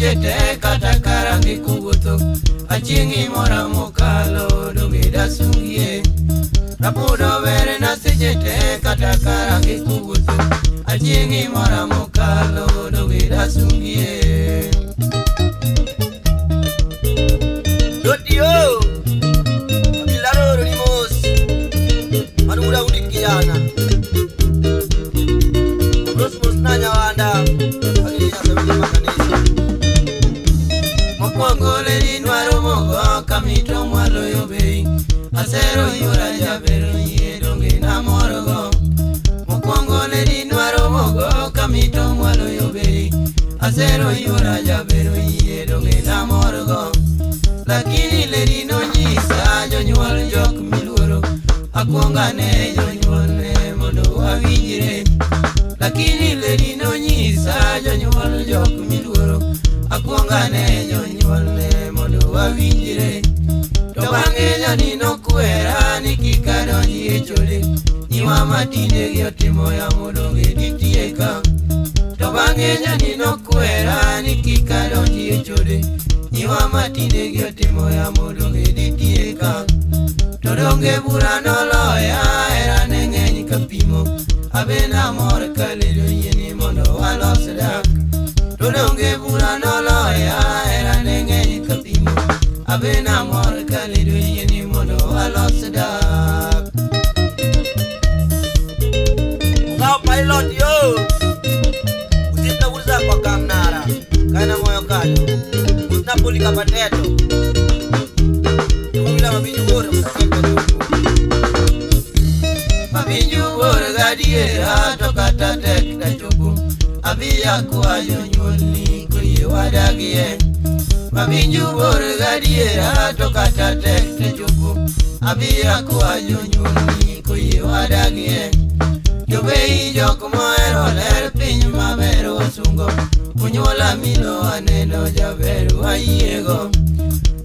seche te kata karangi kuwuotho. Achieng' imora mokalo donge dasungie. Rapudo berna seche te kata karangi kuwuotho. Achieng' imora mokalo donge dasungie. Dotio. Abilaro ni mos. Manura udi kijana. Rosmos na nyawanda. Agiri nyasa makanisa. Mokwongo ledi nwaromogo kamito mwaloyo bei. Asero yora jaber yie donge namorgo. Mokwongo ledi nwaromogo kamito mwaloyo bei. Asero yora jaber yie donge namorgo. Lakini ledi nonyisa jonyuol jok miluoro. Akwonga ne jonyuolne mondo wawinjre. Lakini ledi nonyisa jonyuol jok miluoro. Akwonga ne jonyuolne mondo wawinjre. To bang'e jani nokwera ni kik adonji e chode. Nyiwa matinde gi otimo yamo donge ditieka. To bang'e jani nokwera ni kik adonji e chode. Nyiwa matinde gi otimo yamo donge ditieka. To donge bura noloya hera ne ng'eny kapimo. Abe namor ka ledo yieni mondo walos dak. To donge bura noloya hera ne ng'eny kapimo. Abe namor ka ledo yieni mondo walos dak. Ngao pilot yo. Usipna uza kwa kamnara. Kana moyo kanyo. Usna poli kapateto. Tumila mabinyu bora msaseko tupu. Mabinju bor gadiera to kata tek dachopo. Abiya kwa jonyuolni koyie wadagie. Mabinju bor gadiera to kata tek dachopo. Abiya kwa jonyuolni koyie wadagie. Jobei jok mohero ler piny maber wasungo. Unyuola milo aneno jaber wayiego.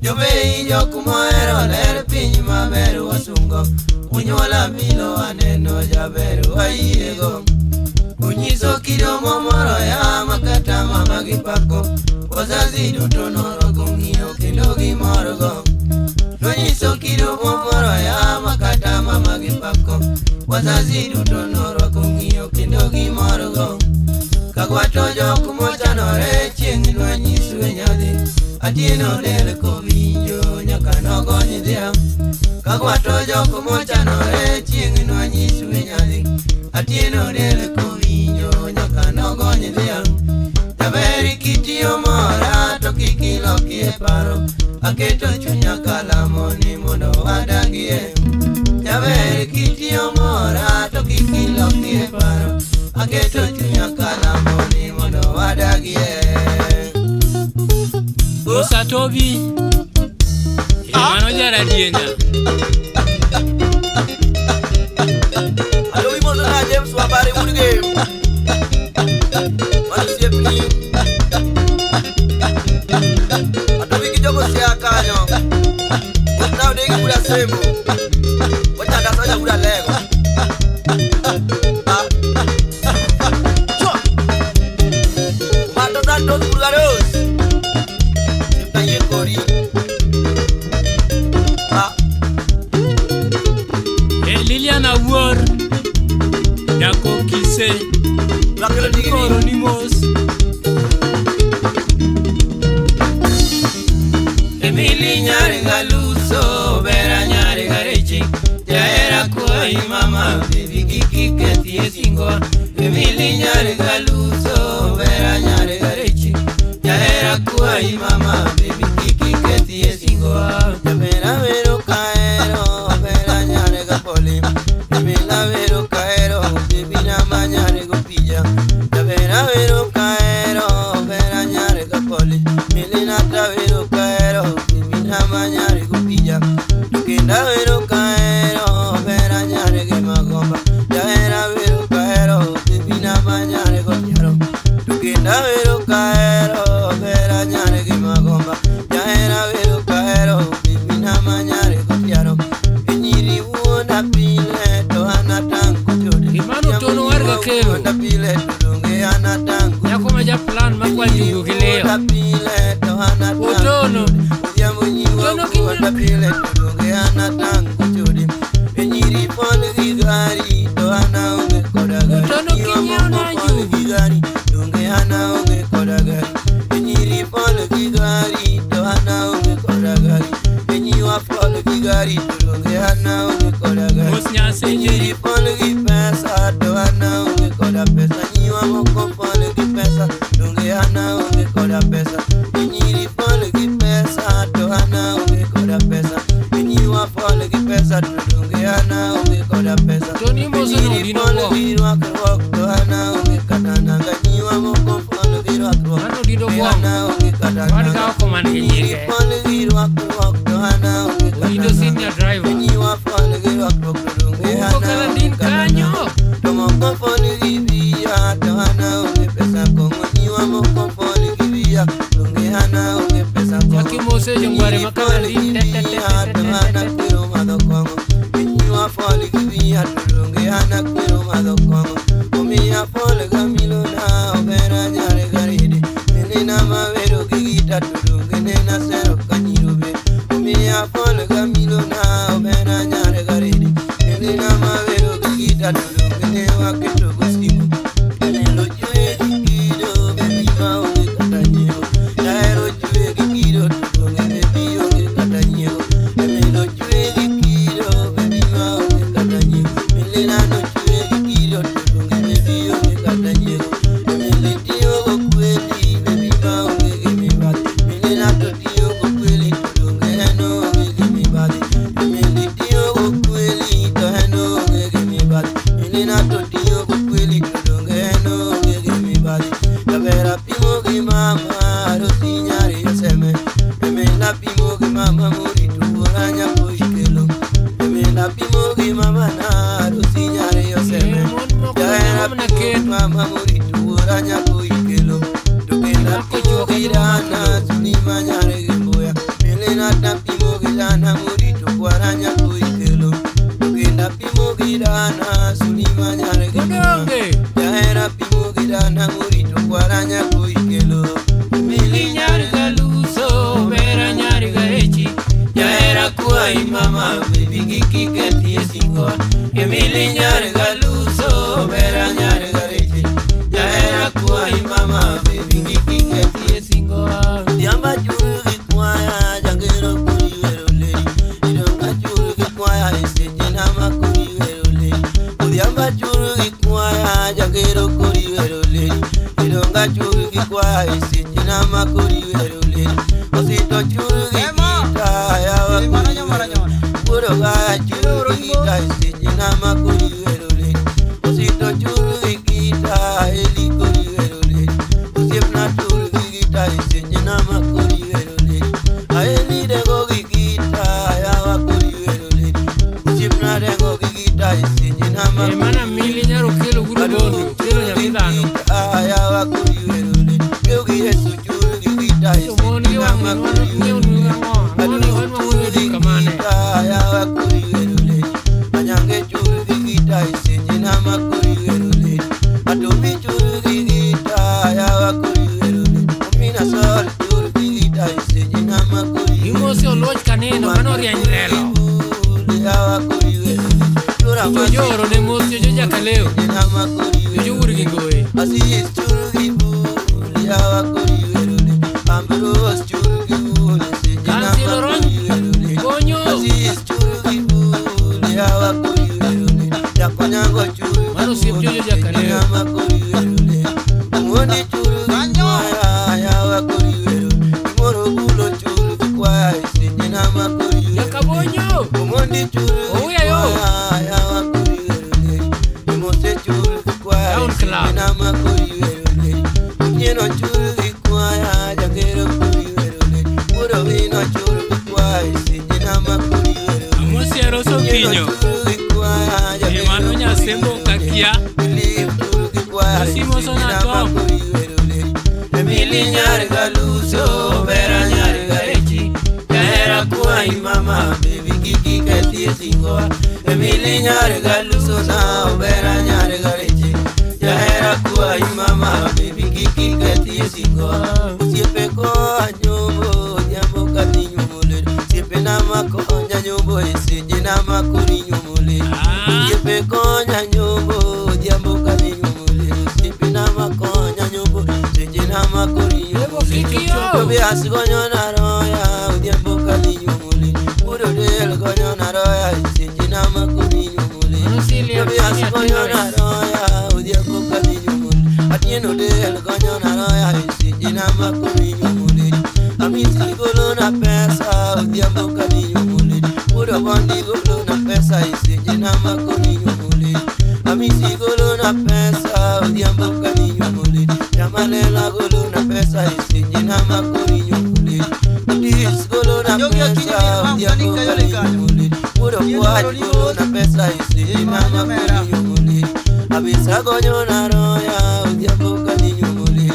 Jobei jok mohero ler piny maber wasungo. Unyuola milo aneno jaber wayiego. Unyiso kido momoro ya makata mama gi pako. Wazazi duto norwako ng'iyo kendo gimorgo. Nonyiso kido momoro ya makata mama gi pako. Wazazi duto norwako ng'iyo kendo gimorgo. Kagwato jok mochanore chieng' nwanyisu e nyadhi. Atieno del kowinjo nyaka nogony dhiang'. Kagwato jok mochanore chieng' nwanyisu e nyadhi. Atieno del kowinjo nyaka nogony dhiang'. Jaber kitiyo mora to kik ilokie paro. Aketo chunya kalamo ni mondo wadagie. Jaber kitiyo mora to kik ilokie paro. Aketo chunya kalamo ni mondo wadagie. Musa Tobi. Mano jaradienya. Alo imozo na James Wabare Udge. Mano siepni. Atobi kijogo sia kanyo. Usna odegi buda semo. Wachanda soja buda lego. Ah. Chua. Mato santos bulgaros. Sipna yekori. Ah. E Lilian Awuor. Jako Kise. Lakelo digini. Koro ni mos. Emily nyari galuso bera nyari gareche. Jaera kuai mama baby kiki keti singo. Emily nyari galuso bera nyari gareche. Jaera kuai mama baby kiki keti singo. Bera vero kaero, bera nyare gapoli. Bera vero kaero, baby na manyare gopija. Bera vero kaero, bera nyare gapoli. Milina ta vero kaero, baby na manyare gopija. Tukenda vero kaero, bera nyare ge magomba. Bera vero kaero, baby na manyare gopiaro. Tukenda vero kaero, bera nyare ge magomba. Bera vero kaero, baby na manyare gopiaro. Enyiri wuonda pile to anatang kuchode. Gimano tono war ga kelo. Wuonda pile to donge anatang Nyako ma japlan ma kwa njugu gi liyo. wuonda pile to an atang' Otono. Odhiambo nyiwa Otono kinyiewo- wuonda pile to donge an atang' gochode. E nyiri pon gi gari to an aonge koda gari. Otono Nyiwa kinyiewo moko na pon njugu. gi gari donge an aonge koda gari. E nyiri pon gi gari to an aonge koda gari. E nyiwa pon gi gari to donge an aonge koda gari. Mos Nyasaye. Nyiri pon gi pesa to an aonge koda pesa. Nyiwa moko pon gi pesa donge an aonge koda pesa. Nyiri pon gi pesa to an aonge koda pesa. Nyiwa pon gi pesa to donge an aonge koda pesa. Tony Moso no Nyiri dino pon go. gi rwakruok to an aonge kata nanga. Nyiwa moko pon gi rwakruok Mano dino to gwong'. an aonge kata Wan nanga. ka oko man gi Nyiri nyinge. pon gi rwakruok to an aonge kata Odindo nanga. senior driver. Nyiwa pon gi rwakruok to donge an Owuok kala aonge din kata kanyo. nanga. To moko pon gi bia to an aonge pesa kong'o. Nyiwa moko pon gi bia donge an aonge pesa kong'o. Chaki mose jongware ma kala din. Te, te, te, te, te, te, te, te. Akwero madho kong'o. Nyiwa fol gi bia to donge an akwero madho kong'o. Omiya fol gamilona obera nyare garede. Nena mawero gi gita to donge nena sero kanyirobe. Omiya fol gamilona obera nyare garede. Nena mawero gi gita to donge ne waketo go simu. Nelo chwe gi kido bebi maonge kata nyiewo. Ahero chwe gi kido to donge bebi onge kata nyiewo. Emelo chwe gi kido bebi maonge kata nyiewo. Milena no chwe gi kido to donge bebi onge kata nyiewo. Emele tiyo go kweli bebi maonge gi mibadhi. Milena to tiyo go kweli to donge en onge gi mibadhi. Emele tiyo go kweli to en onge gi mibadhi. Milena to tiyo go kweli to donge en onge gi mibadhi. Jabera pimo gi mama arosi nyari oseme. Emela pimo gi mama morito wuora nyako ikelo. Emela pimo gi mama na arosi nyari oseme. Eh, mon moko Jahera nyalo mana pimo gi kendo. mama morito wuora nyako ikelo. To kenda Nyako pimo chuo gi kendo dana Zulima nyare gi mbuya. Milena ta pimo gi dana morito kwara nyako ikelo. To kenda pimo gi dana Zulima nyare gi mbuya. Odonge. Jahera pimo gi dana morito kwara nyako ikelo. Mili nyar galuso, bera nyar gaechi. Jahera kwayi mama baby kik iketi e singo. Emily nyar galuso bera nyar gareche. Jahera kwayi mama baby kik iketi E singo. Odhiambo chur gi kwaya jangero kori wero leri. Idonga chur gi kwaya e seche na ma kori wero leri. Odhiambo chur gi kwaya jangero kori wero leri. Idonga chur gi kwaya e seche na ma kori wero leri. Osito chur gi gita yawa kori wero. Wuoro gaya chur gi gita e seche na ma kori wero leri. Osito chur gi gita eli kori wero leri. Osiepna tur gi gita e seche na ma kori wero leri. Aeli dengo gi gita yawa kori wero leri. Osiepna dengo gi gita e seche na ma E kori mana mili nyaro kelo gudo bondo, kelo nyathi dhano. yawa kori wero leri. Keu gi Yesu chur gi gita e To mon seche gi na wang' ma ni kori wan wero ng'iewo nu leri. ang'o? Ang'o ni wan wang'o duka mane? Yawa kori wero leri. Anyange chur gi gita e seche na ma kori wero leri. Atomi chur gi gita yawa kori wero leri. Omina sol chur gi gita e seche na ma kori wero Gimose oluoch kaneno, mano rieny lelo. Yawa kori wero leri. Chura To joro ne mos jojo jakaleo. na ma kori Jojo wero wuod gi ngoe. Asis chur gi bul yawa kori wero leri. Ambrose chur gi bul seche na ma Kansilo kori Rony. wero leri. Konyo. Asis chur gi bul yawa kori wero leri. Jakonyango chur gi Mano osiep bul Jojo seche Jakaleo. na ma kori wero leri. Omondi chur gi kwaya yawa kori wero. Imoro gulo chur gi kwaya seche na ma kori wero leri. Jakabonyo. Omondi chur gi Ouya yo. kwaya yawa kori wero leri. Imose chur gi kwaya Town seche Club. na ma kori wero leri. Otieno chur gi kwaya jagero kori wero leri. Wuoro wino chur gi kwaya seche na ma kori wero leri. Amosi Aroso Kinyo. E mano nyasembo kakia. Asimoso na Tom. Emily nyar galuso bera nyar garechi. Jahera kwayi mama baby kik iketi e singo. Emily nyar galuso na bera nyar garechi. Jahera kwayi mama mama baby kiki keti singo osiepe koa nyombo odhiambo kadhi nyuomole osiepe na makonya nyombo e seche na makori nyuomole Ah. osiepe konya nyombo odhiambo kadhi nyuomole osiepe na makonya nyombo seche na makori nyuomole Kiki yo. Tobias gonyo na roya odhiambo kadhi nyuomole Wuod Odel gonyo na roya seche na makori nyuomole Mano Celia, Tobias Celia gonyo na Tinoris. roya odhiambo kadhi nyuomole Atieno Odel gonyo na roya seche na makori nyuomole Amisi golo na pesa odhiambo kadhi nyuomole Wuod Omondi golo na pesa seche na makori nyuomole Amisi golo na pesa odhiambo kadhi nyuomole Jamalela golo na pesa seche na makori nyuomole Otis golo na Jogi akinyi pesa mir odhiambo ma kadhi mkanika yole kanyo. nyuomole Wuod Okwach Yien golo na pesa seche na makori nyuomole Abisa gonyo na roya odhiambo kadhi nyuomole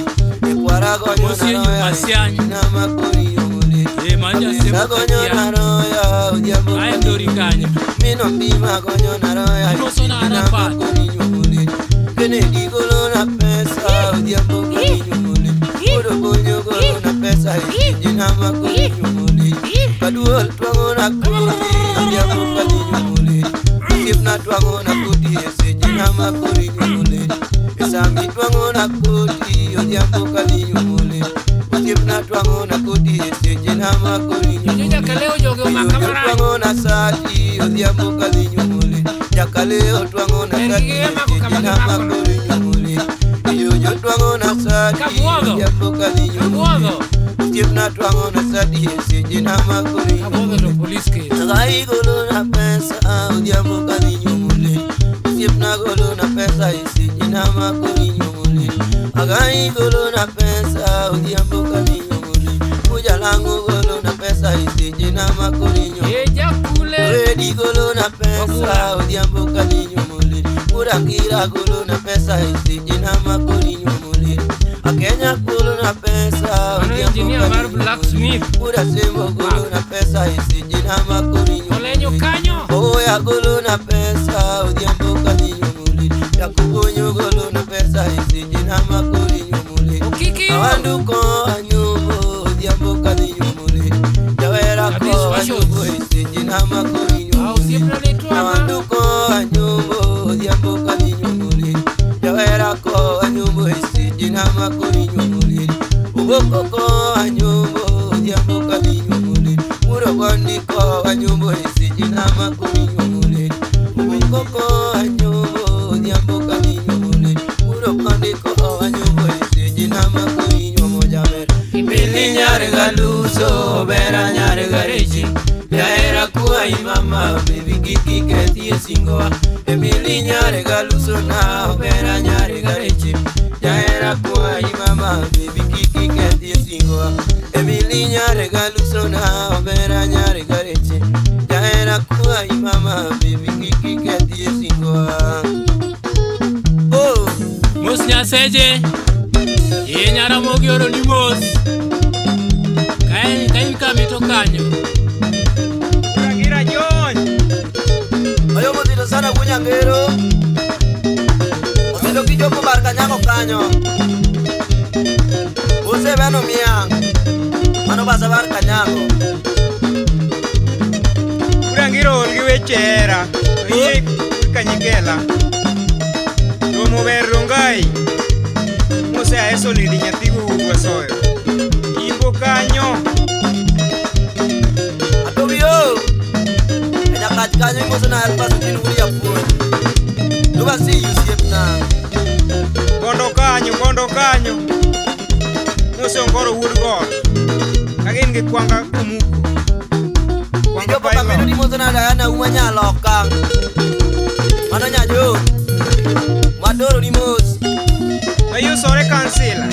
Ekwara gonyo na Mosie roya Juma Siany. seche na makori nyuomole Eh, mano Abisa jasemo gonyo kakia. na roya odhiambo Ae kadhi ndori kanyo. Mino mbima gonyo na roya Imoso na Arafat. nyuomole Kennedy golo na pesa odhiambo kadhi nyuomole Wuod Obonyo golo na pesa seche na makori nyuomole Kaduol twang'o na koti odhiambo kadhi nyuomole Osiepna twang'o na koti e seche na makori nyuomole Esami twang'o na koti odhiambo kadhi nyuomole Osiepna twang'o na koti e seche na makori Jojo nyuomole Jakaleo jogi omaka Oyoyo marach. twang'o na sati odhiambo kadhi nyuomole Jakaleo twang'o na En sati gi gima e kama seche na gimako no. makori nyuomole Oyoyo twang'o na sati Kabuodho. odhiambo kadhi nyuomole Kabuodho. Osiepna twang'o na sati e seche na makori Kabuodho nyuomole to police case. Agai golo na pesa odhiambo kadhi nyuomole Osiepna golo na pesa e seche na makori nyuomole Agai golo na pesa odhiambo kadhi nyuomole Ujalang'o golo na pesa e seche na makori nyuomole Eh, jakule. Redi golo na pesa Wagula. odhiambo kadhi nyuomole Urangira golo na pesa e seche na makori nyuomole Akenya golo na pesa Mano odhiambo engineer kadhi mar nyuomole blacksmith. Urasembo golo na pesa e seche na makori Olenyo nyuomole kanyo. Oya golo na pesa odhiambo kadhi nyuomole Jakubonyo golo na pesa e seche na makori nyuomole Okiki yo. Awanduko anyombo odhiambo kadhi nyuomole Jawera Abis ko washo. anyombo e seche na makori Ah, nyuomole osiepna ne twang'a. Awanduko anyombo odhiambo kadhi nyuomole Jawera ko anyombo e seche na makori nyuomole Oboko ko anyombo odhiambo kadhi nyuomole Muro bondi ko anyombo e seche na makori nyuomole Oboko ko anyombo odhiambo kadhi nyuomole Muro bondi ko anyombo e seche na makori nyuomo jaber Pili nyar galuso bera nyar garechi Jahera kuai mama baby kiki kethi e singoa Emily nyar galuso na bera nyar garechi Jahera kuai mama baby kiki kethi e singoa Emily nyar galuso na bera nyar garechi Jahera kuai mama baby kiki kethi e singoa Oh Mos nyaseche. Eh, nyaramogi oro ni mos. Kae kain kamito kanyo. Gira John. Oyo mozito sana kunyangero Osindo kichopo bar kanyango kanyo Usebeno miang Mano basa bar kanyango Ura ol gi weche hera. To iyie kanyikela. Romo ber rongai. Mose aeso nidi nyathi wuwa soyo. Imbo kanyo. Atobio Enyakach kanyo imoso na alpas tin wuri apuonj Duba si yusiepna Bondo kanyo, bondo kanyo. Mose ongoro wuod got. Ka gin gi kwanga omuko. Kwanga Kichopo kameno pilot. timoso na Diana uma nyaloka Mano nyajo Madoro ni mos Mayusore kansila.